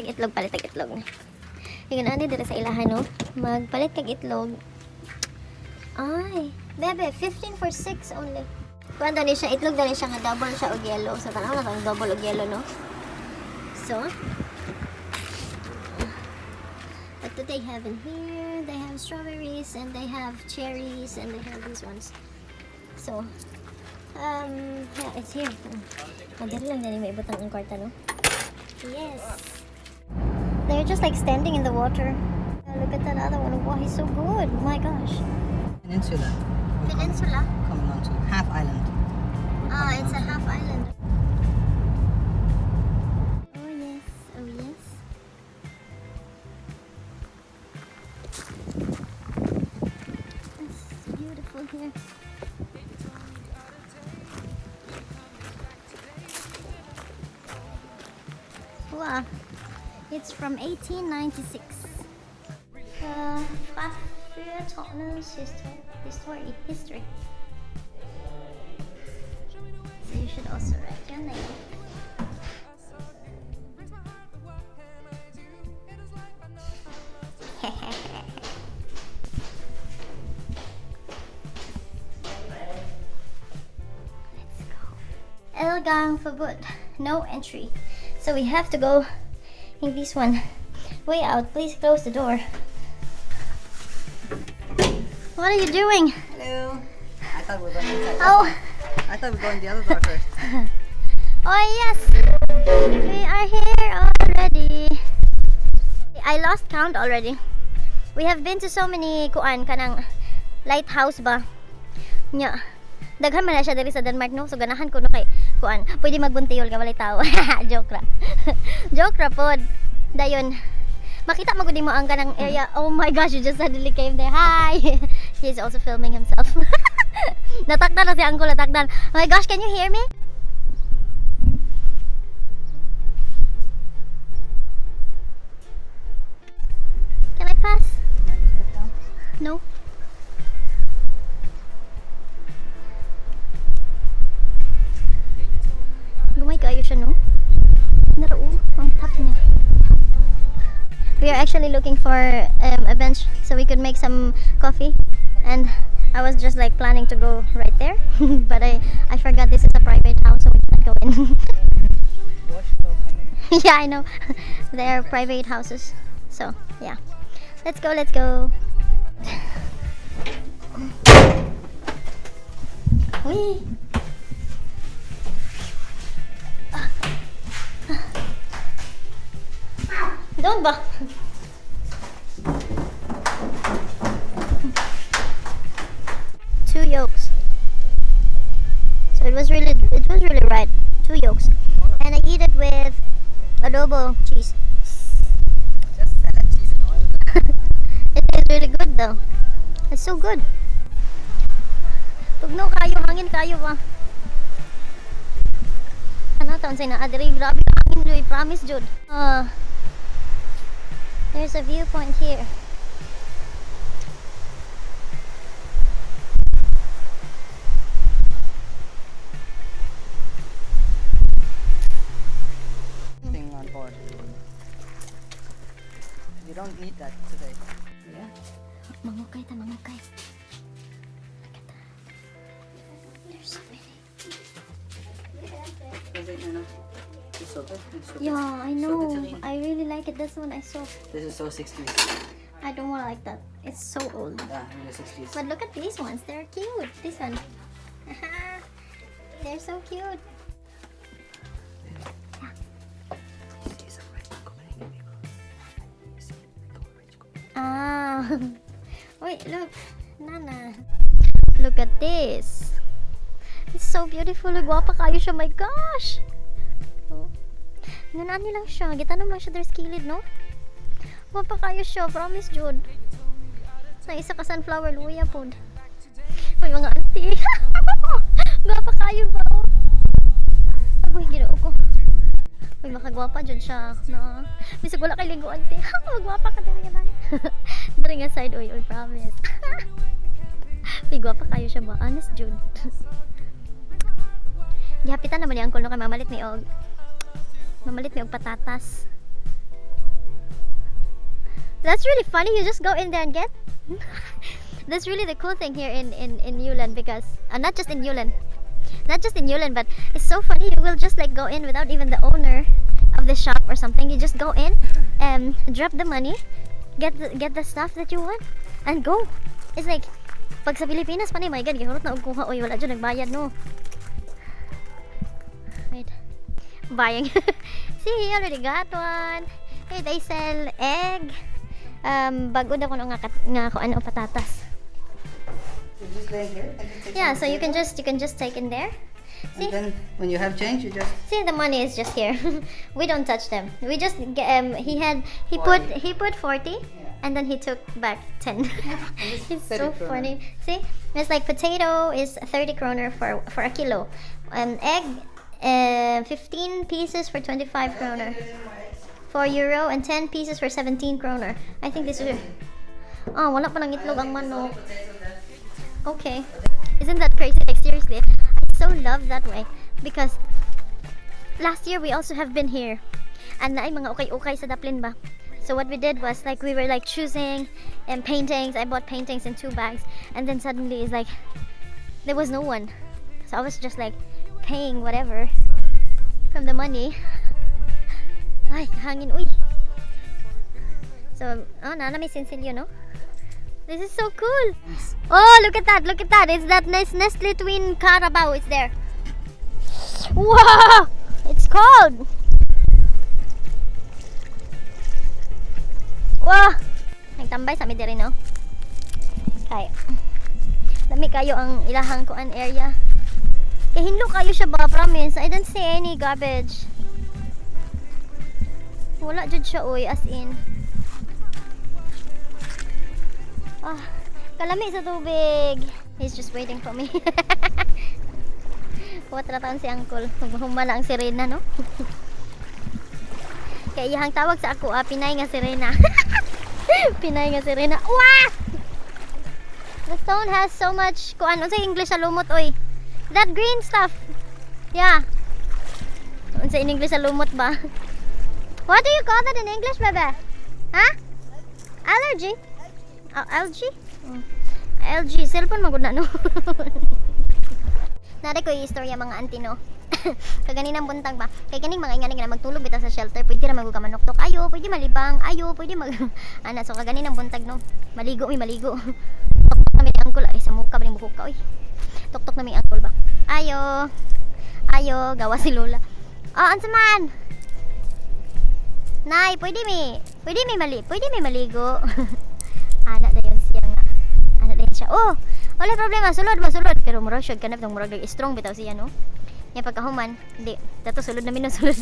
Tag itlog, palit tag itlog. Ingon ani diri sa ilahan, no? Magpalit kag itlog. Ay, bebe, 15 for 6 only. Kuan dali siya, itlog dali siya nga double siya og yellow. So tanaw na tong double og yellow, no? So, what do they have in here? They have strawberries and they have cherries and they have these ones. So, yeah, it's here. Oh, dali lang dali may ibutang ang kwarta, no? Yes. They're just like standing in the water. Oh, look at that other one. Wow, he's so good. My gosh. Peninsula. Peninsula. Coming onto half island. We're Ah, coming it's a onto. half island. Oh yes, oh yes. It's beautiful here. Wow, it's from 1896. Fra fyrtårnets history, history. So you should also write your name. Let's go. Adgang forbudt. No entry. So we have to go in this one. Way out. Please close the door. What are you doing? Hello. I thought we were going inside. Oh. I thought we were going the other door first. Oh yes, we are here already. I lost count already. We have been to so many kuan kanang lighthouse ba. Nya. Daghan man na siya diri sa Denmark, no. So ganahan ko no kay kuan. Pwede magbuntiyol ka walay tao. Joke ra. Joke ra pod. Dayon. Makita mo gud mo ang kanang area. Oh my gosh, you just suddenly came there. Hi. He's also filming himself. Natakdan na si Uncle, natakdan. Oh my gosh, can you hear me? Can I pass? Can I just get down? No. Gamay kayo siya, no? Naroo, ang top niya. We are actually looking for a bench so we could make some coffee. And I was just like planning to go right there. But I forgot this is a private house, so we cannot go in. Wash clothes hanging. Yeah, I know. They are private houses. So, yeah. Let's go, let's go. Uy. Don't ba? Two yolks. So it was really right. Two yolks. And I eat it with adobo cheese. Just salad, cheese, and oil. It is really good though. It's so good. Tugnaw kayo, hangin kayo ba? Ano taon sa naa diri, grabe hangin jud, promise jud. There's a viewpoint here. Thing on board. You don't need that today. Yeah. Mangukay ta, mangukay. Look at that. There's so many. Yeah, I know. I really like it. This one I saw. This is so 60s. I don't want like that. It's so old. Yeah, really 60s. But look at these ones. They're cute. This one. They're so cute. See some right Copenhagen people. See, go rich Copenhagen. Ah. Wait, look. Nana. Look at this. It's so beautiful. Gwapa kayo siya. My gosh. Oh. Ngunani lang siya. Gitanom lang siya there's kilid, no? Gwapa kayo siya. Promise, jud. Sa isa ka sunflower, luya pod. May mga auntie. Gwapa kayo ba? Oh? Agoy, ginoo ko. Uy, makagwapa jud siya. No? Bisag wala kay ligo, auntie. Magwapa ka diri lang. Diri nga side, uy, uy, promise. Uy, gwapa kayo siya ba? Honest, jud. Gihapitan naman ni Uncle no kay mamalit ni og patatas. That's really funny. You just go in there and get. That's really the cool thing here in Newland because not just in Newland, not just in Newland, but it's so funny. You will just like go in without even the owner of the shop or something. You just go in and drop the money, get the stuff that you want, and go. It's like pag sa Pilipinas pa ni, my God, gihurot na og kuha, oy, wala jud nagbayad, no. Wait. Buying. See, he already got one. Hey, they sell egg. Bago daw kuno nga nga kuan o patatas. You just lay here and you take Yeah, some so you can paper. Just you can just take in there. See? And then when you have change, you just See, the money is just here. We don't touch them. We just get, he had he put 40. He put 40 and then he took back 10. It's so 30 kroner. Funny. See? It's like potato is 30 kroner for a kilo. Egg, 15 pieces for 25 kroner. €4 and 10 pieces for 17 kroner. I think this is. Oh, wala pa ng itlog ang manok. Okay. Isn't that crazy? Like, seriously, I so love that way because last year we also have been here. And naay mga ukay-ukay sa daplin ba? So what we did was like we were like choosing and paintings. I bought paintings in two bags and then suddenly it's like there was no one. So I was just like paying whatever from the money. Ay, hangin, uy. So, oh, naa na may sinsilyo, no? This is so cool. Oh, look at that. Look at that. It's that nice Nestle Twin Carabao. It's there. Wow! It's cold. Wow! Nagtambay sa mi diri, no? Kay lami kayo ang ilahang kuan area. Kay hinlo kayo siya ba, promise. I don't see any garbage. Wala jud siya, oy, as in. Ah, kalami sa tubig. He's just waiting for me. Kuwat ra taon si uncle. Maghuman na ang sirena, no? Kay iyang tawag sa ako, ah, Pinay nga sirena. Pinay nga sirena. Wah! The stone has so much kuan, unsa English sa lumot, oy? That green stuff. Yeah. Unsa in English sa lumot ba? What do you call that in English, bebe? Ha? Allergy? Oh, LG? LG, cellphone man gud na, no. Naa diay ko istorya, mga auntie, no. Kaganinang buntag ba? Kay kaning mga ingani nga magtulog bitaw sa shelter, pwede ra magud ka manuktok. Ayo, pwede malibang, ayo, pwede mag ana. So kaganinang buntag, no. Maligo mi, maligo. Tuktok na mi ni uncle ay sa muka ba ning buhok ka, oy. Tuktok na mi uncle ba. Ayo. Ayo, gawa si Lola. Oh, unsa man? Nay, pwede mi maligo. Ana dayon siya nga. Ana dayon siya. Oh, wala problema, sulod mo, sulod. Pero murag siya kanap murag strong bitaw siya, no. Nya pagkahuman, di, tato sulod na mi no, sulod.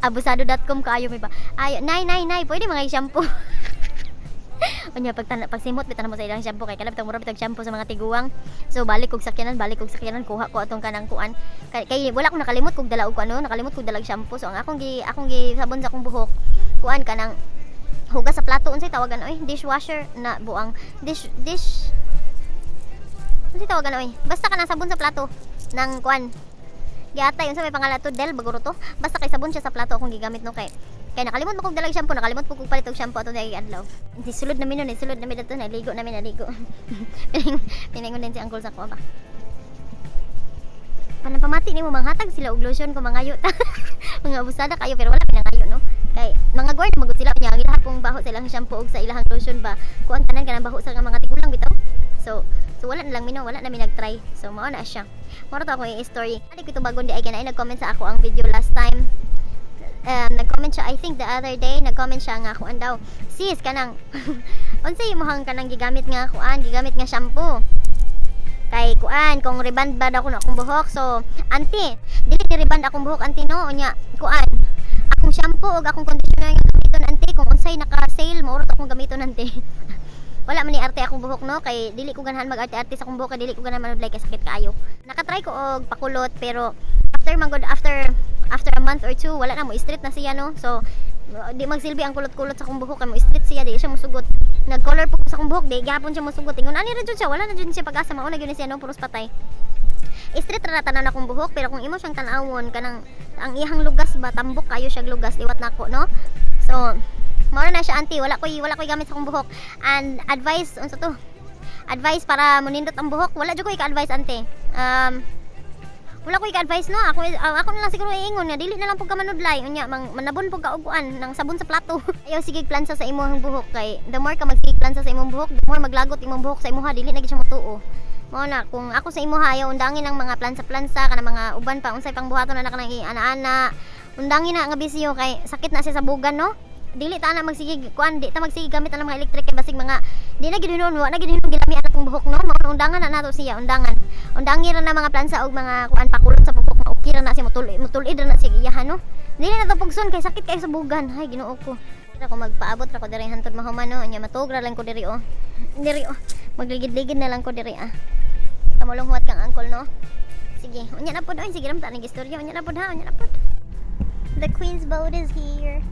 Abusado.com kaayo mi ba. Ay, nay, nay, nay, pwede mga shampoo. Unya pag pagsimot bitaw mo sa ilang shampoo kay kanap murag bitag shampoo sa mga tiguang. So balik kog sakyanan, kuha ko atong kanang kuan. Kay wala ko nakalimot kog dala og ano, nakalimot kog dalag shampoo. So ang akong gi sabon sa akong buhok, kuan, kanang hugas sa plato, unsay tawagan oy, dishwasher na buang dish dish unsay tawagan oy, basta kanang sabon sa plato ng kuan giatay, unsa may pangalan to, Del baguro to, basta kay sabon siya sa plato akong gigamit, no, kay nakalimot mo kog dalag shampoo, nakalimot po kog palit og shampoo ato na adlaw. Di sulod na mi nun, sulod na mi dato, naligo na mi, naligo. Piningon din si uncle sa ko ba. Panapamati nimo manghatag sila og lotion kung mangayo ta. Mga abusada kayo, pero wala pinangayo, no. Kay mga guard magud sila niya ang ilaha pong baho sa ilang shampoo ug sa ilahang lotion ba. Kuan tanan kanang baho sa mga tigulang bitaw. So wala na lang mi, no, wala na mi nagtry. So mao na siya. Mao to ako i-story. Adi ko tubagon di ay kanay nag-comment sa ako ang video last time. Nag-comment siya, I think the other day, nag-comment siya nga kuan daw. Sis, kanang unsay imong kanang gigamit nga kuan, gigamit nga shampoo? Kay kuan, kung reband ba daw kuno akong buhok. So, auntie, dili ni reband akong buhok, auntie, no. Unya, kuan, akong shampoo ug akong conditioner nga gamiton, auntie, kung unsay naka-sale mao ra akong gamiton, auntie. Wala man ni arte akong buhok, no, kay dili ko ganahan mag-arte-arte sa akong buhok, kay dili ko ganahan manudlay kay sakit kaayo. Nakatry ko og pakulot, pero after man gud after after a month or two, wala na mo straight na siya, no. So di magsilbi ang kulot-kulot sa akong buhok kay mo straight siya, di siya musugot. Nag-color po ko sa akong buhok, di gihapon siya musugot. Ingon ani ra jud siya, wala na jud siya pag-asa, mao na gyud ni siya, no, puros patay. Straight ra na tanan akong buhok, pero kung imo siyang tan-awon, kanang ang iyang lugas ba, tambok kayo siya lugas liwat nako, no. So Mao na siya, auntie. Wala ko'y gamit sa akong buhok. And advice, unsa to? Advice para munindot ang buhok. Wala jud ko'y ka-advice, auntie. Wala ko'y ka-advice, no. Ako na lang siguro iingon nga dili na lang pud ka manudlay unya mang manabon pud ka og kuan ng sabon sa plato. Ayaw sige plansa sa imong buhok kay the more ka magsige plansa sa imong buhok, the more maglagot imong buhok sa imuha, dili na gid siya motuo. Mao na kung ako sa imuha, ayaw undangin ang mga plansa-plansa kana, mga uban pa, unsay pang buhaton na kanang ana-ana. Undangin na nga bisyo kay sakit na siya sa bugan, no. Dili ta na magsige kuan, di ta magsige gamit ang mga electric kay basig mga di na gid hinuon, wa na gid hinuon gilamian atong buhok, no. Mao na undangan na nato siya, undangan. Undangi ra na mga plansa og mga kuan pakulot sa buhok, ma-okay ra na siya, mutul-id ra na siya iyahan, no. Dili na to pugson kay sakit kay sa bugan. Hay, Ginoo ko. Ako magpaabot ra ko diri hantod mahuman, no. Nya matuog ra lang ko diri, oh. Diri, oh. Magligid-ligid na lang ko diri, ah. Kamulong huwat kang uncle, no. Sige, unya na pod oy, sige ram ta ning istorya, unya na pod ha, unya na pod. The Queen's boat is here.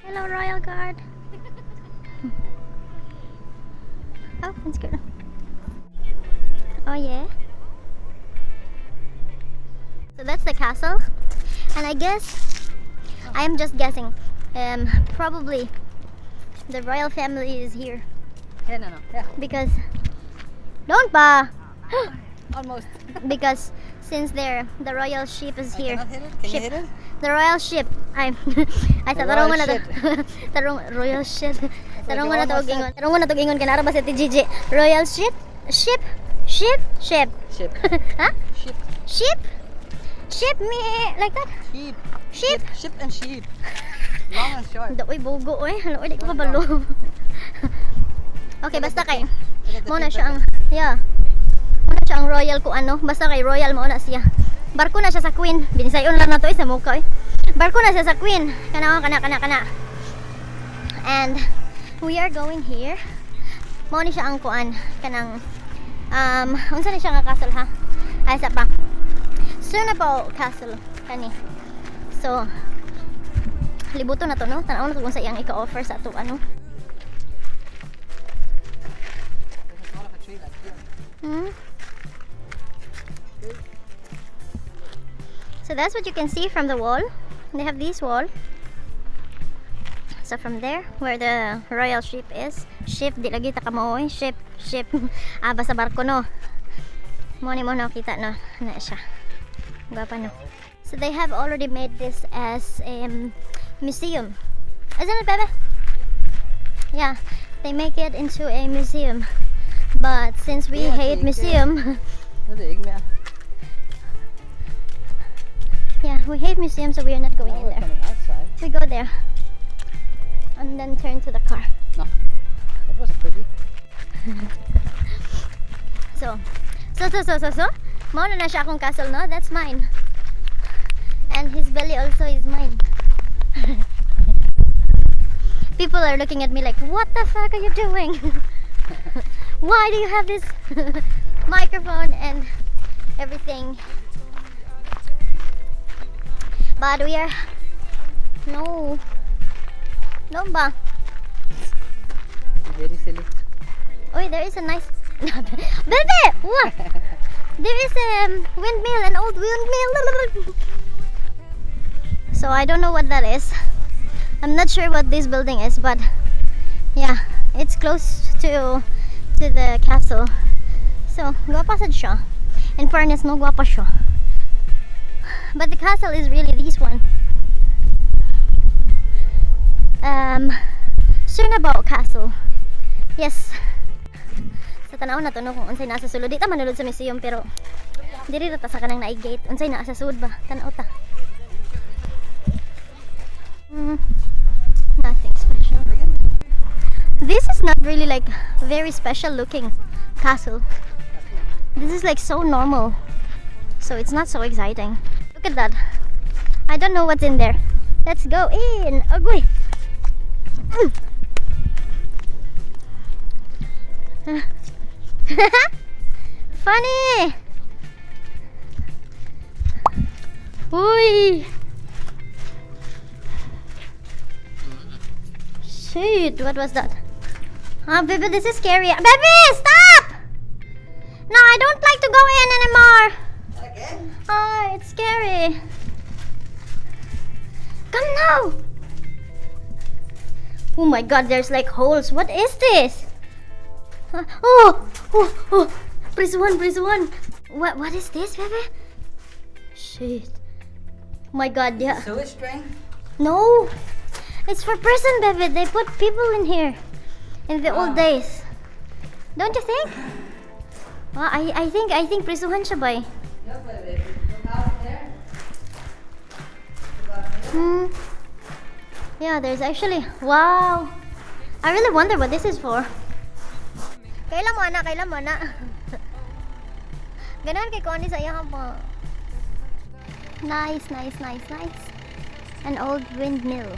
Hello, Royal Guard. Oh, it's good. Oh yeah. So that's the castle. And I guess, I am just guessing. Probably the royal family is here Here, no. Here. Because don't ba Almost. Because since they're the royal ship is I here. cannot hit it. Can Ship. you hit it? The royal ship. Ay sa The tarungan royal na to. Tarong royal ship. Tarungan na to almost. Ingon. Tarungan na to ingon kanara ba sa Gigi. Royal ship, ship, ship, ship. Ship. Ha? Ship. Ship? Ship me like that? Sheep. Ship? Ship and sheep. Long and short. Oy, bugo oy. Hala oy, di ko kabalo. Okay, basta kay Look at the mao na people. Siya ang, yeah. Mao na siya ang royal ko ano, basta kay royal mao na siya. Barko na siya sa queen. Binisayon lang na to eh, sa mukha eh. Barko na siya sa queen. Kana oh, kana kana kana. And we are going here. Mao ni siya ang kuan kanang unsa ni siya nga castle, ha? Ay sa pa. Sønderborg Castle kani. So libuto na to, no. Tan-aw na to kung sa iyang ika-offer sa ato ano. There's a sort of a tree like here. So that's what you can see from the wall. They have this wall. So from there, where the royal ship is, ship, di lagi ta kamo oy, ship, ship. Ah, basta barko, no. Mo ni mo nakita, no, na siya. Gwapa, no. So they have already made this as a museum. Isn't it, baby? Yeah, they make it into a museum. But since we Yeah, hate they museum, Nu er det ikke mere. Yeah, we hate museums, so we are not going Now in we're there. coming outside. We go there and then turn to the car. No. That was a pretty. So, mao na siya akong castle, no? That's mine. And his belly also is mine. People are looking at me like, "What the fuck are you doing? Why do you have this microphone and everything?" But we are, no. No ba? Very silly. Oy, there is a nice, baby! What? There is a windmill, an old windmill. So I don't know what that is. I'm not sure what this building is, but yeah, it's close to the castle. So, gwapa sad siya. In fairness, no, gwapa siya. But the castle is really this one. Sønderborg Castle. Yes. Sa tanaw na to, no, kung unsay naa sa sulod. Di ta manulod sa museum pero diri ra ta sa kanang naay gate. Unsay naa sa sulod ba? Tanaw ta. Nothing special. This is not really like very special looking castle. This is like so normal. So it's not so exciting. Look at that. I don't know what's in there. Let's go in. Agoy. Funny! Uy! Shit, what was that? Ah, baby, this is scary. Baby, stop! No, I don't like to go in anymore. Again? Ah, it's scary. Come now! Oh my God, there's like holes. What is this? Huh? Oh, press one, press one. What is this, baby? Shit. My God, yeah. Sewage drain? No, it's for prison, baby. They put people in here in the old Ah. days. Don't you think? Well, I think prisuhan siya ba? No, but if you look out there. Look out there. Yeah, there's actually, wow. I really wonder what this is for. Kailan mo na, kailan mo na. Ganahan kay ko ani sa iyang pa. Nice, nice, nice, nice. An old windmill.